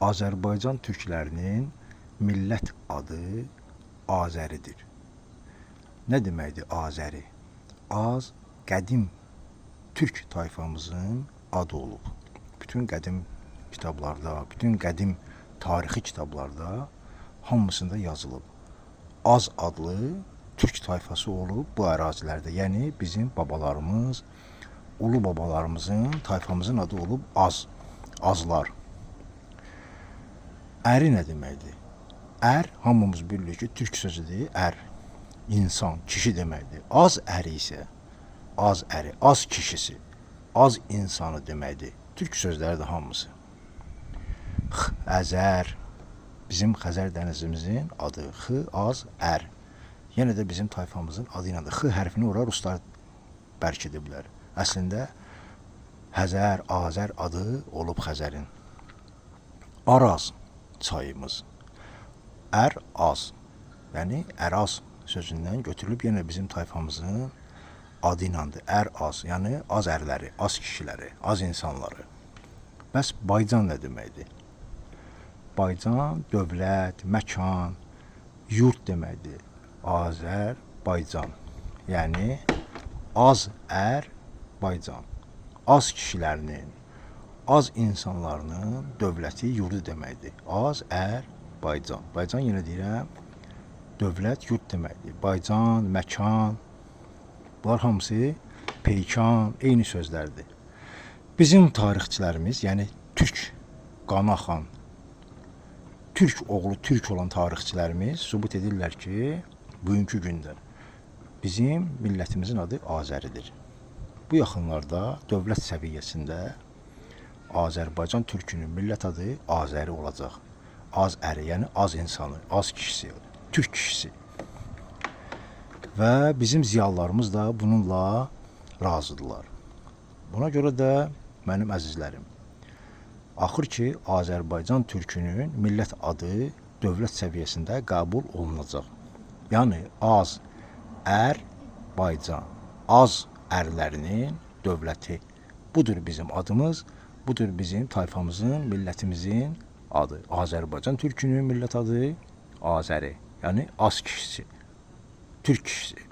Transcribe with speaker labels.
Speaker 1: Azərbaycan türklərinin millət adı Azəridir. Nə deməkdir Azəri? Az qədim türk tayfamızın adı olub. Bütün qədim kitablarda, bütün qədim tarixi kitablarda hamısında yazılıb. Az adlı türk tayfası olub bu ərazilərdə. Yəni bizim babalarımız, ulu babalarımızın, tayfamızın adı olub Az, azlar. Əri nə deməkdir? Ər hamımız bilirik ki, türk sözüdür. Ər insan, kişi deməkdir. Az əri isə az əri, az kişisi, az insanı deməkdir. Türk sözləri də hamısı. X, Əzər, bizim Xəzər dənizimizin adı. X, az, ər. Yenə də bizim tayfamızın adı ilədir. X hərfini ora ruslar bərkidiblər. Əslində Həzər, Azər adı olub Xəzərin. Araz çayımız. Ər, az. Yəni Əraz sözündən götürülüb yenə bizim tayfamızın adı ilədir. Ər, az, yəni az ərləri, az kişiləri, az insanları. Bəs Baycan nə deməkdir? Baycan dövlət, məkan, yurt deməkdir. Azərbaycan. Yəni az ər Baycan. Az kişilərinin, az insanlarının dövləti, yurdu deməkdir. Az ər Baycan. Baycan yenə deyirəm, dövlət, yurt deməkdir. Baycan, məkan, bunlar hamısı peykan, eyni sözlərdir. Bizim tarixçilərimiz, yəni türk qanı axan, türk oğlu türk olan tarixçilərimiz sübut edirlər ki, bugünkü gündə bizim millətimizin adı Azəridir. Bu yaxınlarda dövlət səviyyəsində Azərbaycan türkünün millət adı Azəri olacaq. Az əri, yəni az insanı, az kişisi, türk kişisi. Və bizim ziyalılarımız da bununla razıdırlar. Buna görə də mənim əzizlərim, axır ki, Azərbaycan türkünün millət adı dövlət səviyyəsində qəbul olunacaq. Yəni az ər Baycan, az ərlərinin dövləti. Budur bizim adımız, budur bizim tayfamızın, millətimizin adı. Azərbaycan türkünün millət adı Azəri, yəni az kişisi, türk kişisi.